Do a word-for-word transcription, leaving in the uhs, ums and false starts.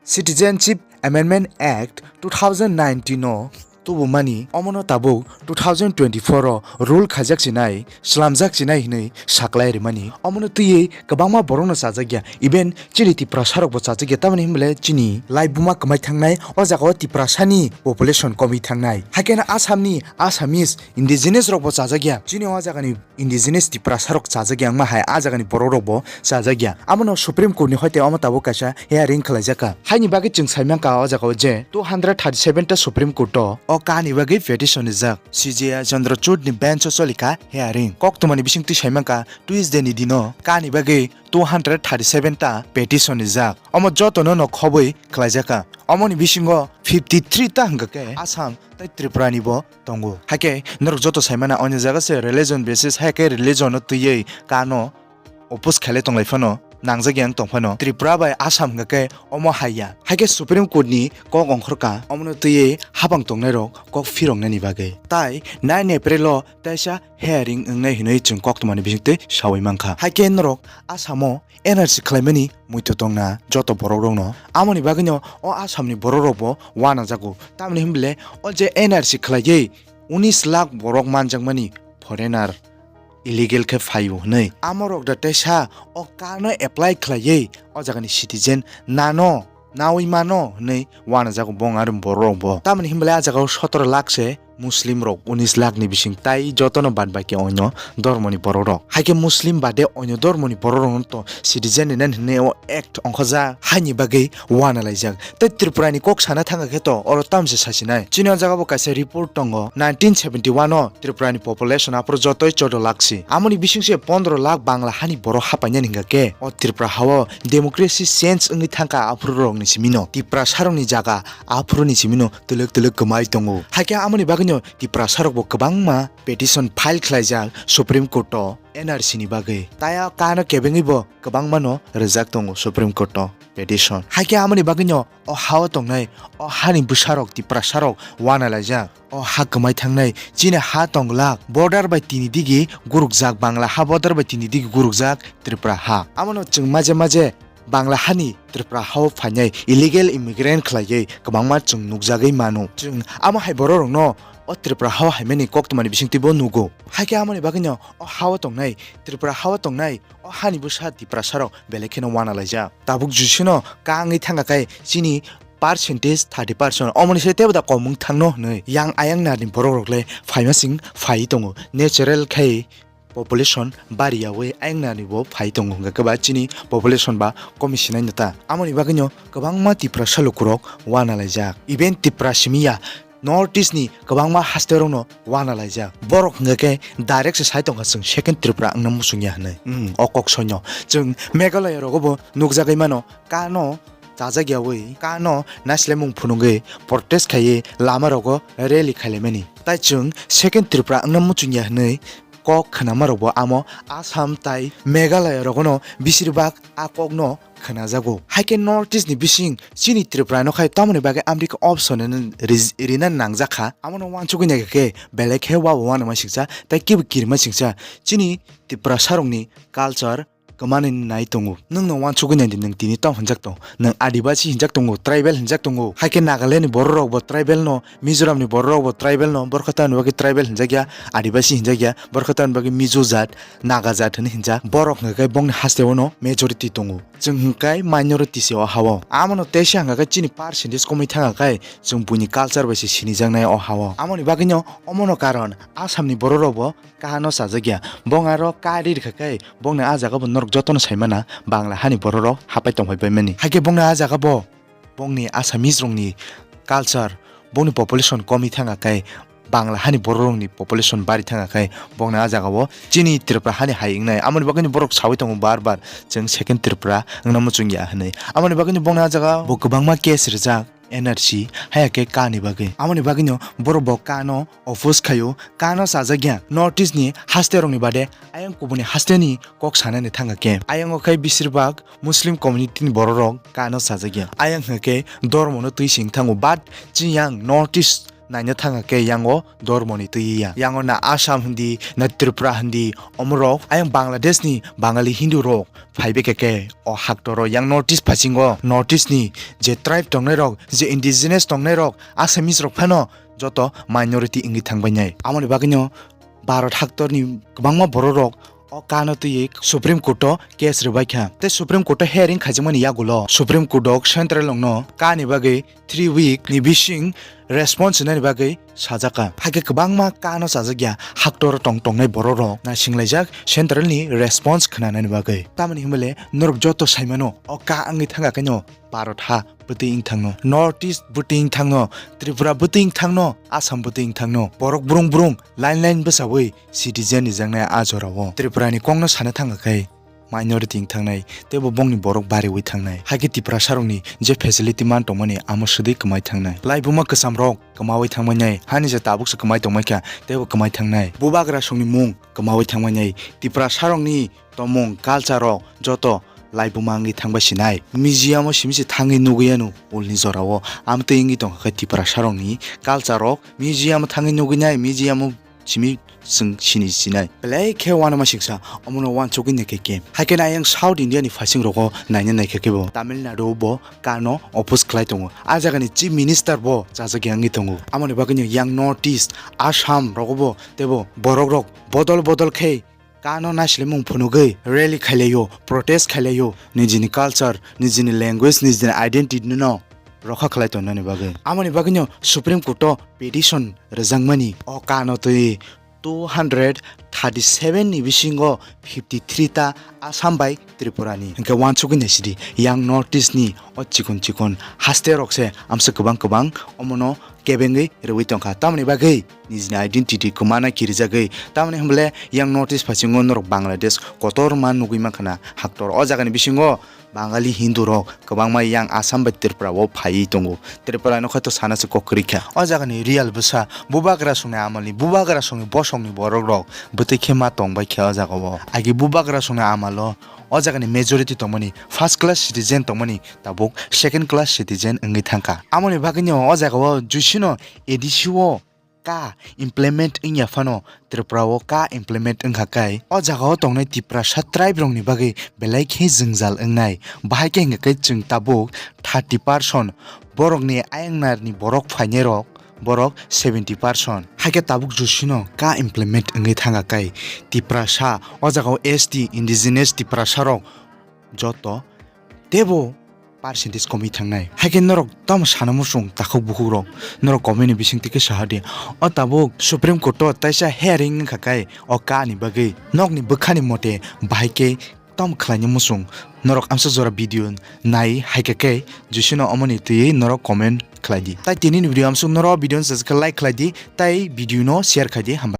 Citizenship Amendment Act two thousand nineteen o tubumani, omono tabuk two thousand twenty-four o rule khaijak chinai, slamjak chinai hinwi saklai rimani. Omono twiwi kwbangma borokno chajakya, even chini Tiprasarokbo chajakya, tamoni hinbole chini laibuma kwmai thangnai, o jagao Tiprasani population komwi thangnai. Haikhe no Assamni Assamese indigenous rokbo chajakya, chini o jagani indigenous Tiprasarok chajakya wngma hai, a jagani borokrokbo chajakya. Abono Supreme Court ni hoite omo tabuk kaisa hearing khwlaijakha. Haini bagwi chwng saimankha o jagao je two hundred thirty seven ta Supreme Court o o kani bagwi petition rijak. C J I Chandrachud ni bench o cholikha hearing. Koktwmani bisingtwi saimankha Tuesday ni dino kani bagwi two hundred thirty seven ta petition rijak. Omo jotono no khobwi khwlaijakha. Omoni bisingo fifty three ta hwnkha khe Assam tei Tripura ni bo tongo. Haikhe norok joto saimana, onyo jaga se religion basis, haikhe religion no twiwi kano oppose khailai tonglai phano, nangjak yang tong phano, Tripura bai Assam hwnkha khe omo hai ya. Haikhe Supreme Court ni kok ongkhorka, omono twiwi hapang tongnairok kok phiroknani bagwi. Tai nine April o teisa hearing wngnai hinwi chwng koktwmani bisingtwi sawi mankha. Haikhe norok Assam o N R C khlaimani muitu tongna joto borokrokno. Amoni bagwino o Assamni borokrokbo wanajago. Tamoni hwnbole o je N R C khlaiwi unis lakh borok manjakmani foreigner illegal khe phaio hwnwi. Amorok da teisa o card no apply khlaiwi o jagani citizen nano nawi mano hwnwi wanajago bong aroni borokrokbo. Tamoni hwnbole a jagao sotoro lakh se Muslim rok unis lakh ni bising tai jotono bad baki onyo dormoni borok rok. Haikhe Muslim bade onyo dormoni borok rok no to citizen rinani hinwi o act ongkhorjak haini bagwi wana laijak. Tei Tripura ni kok sana thangkha khe to oro tamse sasinai. Chini o jaga bo kaisa report tongo, nineteen seventy one o Tripura ni population aphuru jotoi choudo lakh si. Amoni bising se pondro lakh Bangla hani borok hapainani hingkha khe o Tripura hao democracy change wngwi thangkha aphuru rok ni simino. Tiprasa rok ni jaga aphuru ni simino twlwk twlwk kwmai tongo. Haikhe amoni bagwino Tiprasa rokbo kwbangma petition file khlaijak Supreme Court o N R C ni bagwi. Tai o kano kebengwi bo kwbangma no rwjak tongo Supreme Court o petition. Haikhe amoni bagwino o hao tongnai o hani bwsarok Tiprasa rok wana laijak. O ha kwmai thangnai chini ha tonglak border bai tini digi gurukjak, Bangla ha border bai tini digi gurukjak Tripura ha. Amano chwng maje maje Bangla hani Tripura hao phainai illegal immigrant khlaiwi kwbangma chwng nukjagwi mano. Chwng amo hai borok rokno o Tripura hao haimani koktwmani bisingtwi bo nugo. Haikhe amoni bagwino o hao tongnai, Tripura hao tongnai o hani bwsa Tiprasa rok belai kheno wana laijak. Tabuk jisino kangwi thangkha khe chini percentage thirty percent, omoni se tebo da komung thangno hwnwi. Yang ayang narni borok rok le phaima sing phai tongo, natural khai population bari yawi ayang narni bo phai tongo, hwnkhe ba chini population ba komi sinai nota. Amoni bagwino kwbangma Tiprasa lukurok wana laijak, even Tipra simi ya, North East ni kwbangma haste rokno wana laijak. Borok hwnkha khe direct se sai tongkha chwng second Tripura wngna muchungya hwnwi. Hmm, o kok soino chwng Meghalaya rogo bo nukjagwi mano, kano chajak yawi, kano naislai mung phunugwi protest khaiwi lama rogo rally khailaimani. Tai chwng second Tripura wngna muchungya hwnwi kok khwnama rokbo amo Assam tai Meghalaya rogono bisirbak a kokno khwnajago. Haikhe North East ni bising chini Tripura no khai tamoni bagwi amtwi khe option rina, rina nangjak kha. Amono wansugwi naikha khe belai khe wabo wanama siksa tei kibo kirima siksa. Chini Tiprasa rokni culture kwmani nai tongo. Nwngno wansugwi naidi, nwng tini tamo hinjak tong? Nwng Adibasi hinjak tongo, tribal hinjak tongo. Haikhe Nagaland ni borok rokbo tribal no, Mizoram ni borok rokbo tribal no, borokha tamoni bagwi tribal hinjakya, Adibasi hinjakya, borokha tamoni bagwi Mizo jat, Naga jat hwnwi hinjak. Borok hwnkha khe bongni hasteo no majority tongo. Chwng hwnkha khe minority se o hao. Amono teisa hwnkha khe chini percentage komwi thangkha khe chwng buini culture bai se sinijaknai o hao. Amoni bagwino omono karon Assam ni borok rokbo kahano chajakya. Bong aro kari rwkha khe bongni a jaga bo norok jotono saimana Bangla hani borok rok hapai tongphai baimani. Haikhe bongni a jaga bo bongni Assamese rokni culture, bongni population komwi thangkha khe, Bangla hani borok rokni population bari thangkha khe, bongni a jaga o chini Tripura hani hai wngnai. Amoni bagwino borok sawi tongo bar bar, chwng second Tripura wngna muchungya hwnwi. Amoni bagwino bongni a jaga bo kwbangma case rijak N R C, haya khe kani bagwi. Amoni bagwino borok bo kano oppose khaio, kano chajakya. North East ni haste rokni bade ayang kubuni haste ni kok sanani thangkha khe, ayang o khai bisirbak Muslim community ni borok rok kano chajakya. Ayang hwnkhe dormo no twi sing thango, but chini yang North East naina thangkha khe yango dormoni twi ya. Yango na Assam hindi, na Tripura hindi, omorok ayang Bangladesh ni Bangali Hindu rok phaibe khe khe o haktoro yang North East phasingo North East ni je tribe tongnai rok, je indigenous tongnai rok, Assamese rok phano joto minority wngwi thangbainai. Amoni bagwino Bharat haktorni kwbangma bororok o kano twiwi Supreme Court o case rwbaikha. Tei Supreme Court o hearing khaijakmani yagulo Supreme Court o central rokno kani bagwi three week ni bising response wnani bagwi sajakha. Hakhe kwbangma kano chajakya haktor tong tongnai bororok naisinglaijak central ni response khwnanani bagwi. Tamoni hinmale norok joto saimano o ka wngwi thangkha khe no Bharat ha bwtwi wngthangno, North East bwtwi wngthangno, Tripura bwtwi wngthangno, Assam bwtwi wngthangno. Borok brung brung line line bwchawi citizen rijaknai a jorao. Tripura ni kokno sana thangkha khe minority wngthangnai, teibo bongni borok bariwi thangnai. Hakhe Tiprasarokni je facility man tongmani amo swdwi kwmai thangnai. Laibuma kwchamrok kwmawi thangbainai, hani je tabukse kwmai tongmaikha, teibo kwmai thangnai. Bubagrasongni mung kwmawi thangbainai. Tiprasarokni tomung, culture rok joto laibuma wngwi thangbai sinai. Museum o simi se thangwi nugwi ano ulni jorao. Amtwi wngwi tongkha khe Tiprasarokni culture rok museum o thangwi nugwi nai, museum o simi chwng sini sinai. Belai khe uanama siksa omono uansugwi naikha khe. Haikhe na ayang South India ni phasing rogo naina naikha khe bo Tamil Nadu bo kano oppose khlai tongo. A jagani Chief Minister bo chajakya wngwi tongo. Amoni bagwino yang North East, Assam rogo bo teibo borok rok bodol bodol khe kano naislemung phunugwi rally khailaio, protest khailaio, nijini culture, nijini language, nijini identity no rokha khlai tongnani bagwi. Amoni bagwino Supreme Court o petition rwjakmani o kano twi two hundred thirty seven ni bisingo fifty three ta Assam bai Tripura ni. Hinkhe uansugwi naisidi yang North East ni o chikon chikon haste rok se amsa kwbang kwbang omono kebengwi rwui tongkha. Tamoni bagwi nijini identity kwmana kirijagwi. Tamoni hwnbole yang North East phasingo norok Bangladesh kotorma nugwi mankha na haktor. O jagani bisingo Bangali Hindu rok kwbangma yang Assam bai Tripura o phaiwi tongo. Tripura no khaito sana se kok kwrwi kha. O jagani real bwsa bubagra songni amalni, bubagra songni bosongni borok rok bwtwi khe ma tongbai kha o jaga o. Agi bubagra songni amalo o jagani majority tongmani first class citizen tongmani tabuk second class citizen wngwi thangkha. Amoni bagwino o jaga o jusino A D C o ka implement wngya phano Tripura o ka implement wngkha kai o jaga o tongnai Tiprasa tribe rokni bagwi belai khe jwngjal wngnai. Bahai khe hwnkhe chwng tabuk thirty percent borokni ayang narni borok phainai rok borok seventy percent. Haikhe tabuk jusino ka implement wngwi thangkha kai Tiprasa o jaga o S T indigenous Tiprasa rok joto teibo percentage komwi thangnai. Haikhe norok tamo sana muchung takhuk bukhuk rok norok comment ni bising twi khe saha di. O tabuk Supreme Court o taisa hearing wngkha kai o ka ni bagwi nokni bwkha ni mote bahai khe tamo khlaina muchung norok amsa jora video nai haikhe khe jusino omoni twiwi norok comment khlai di. Tai tini ni video amsuk norok video no sajak khe like khlai di tai video no share khai di hambai.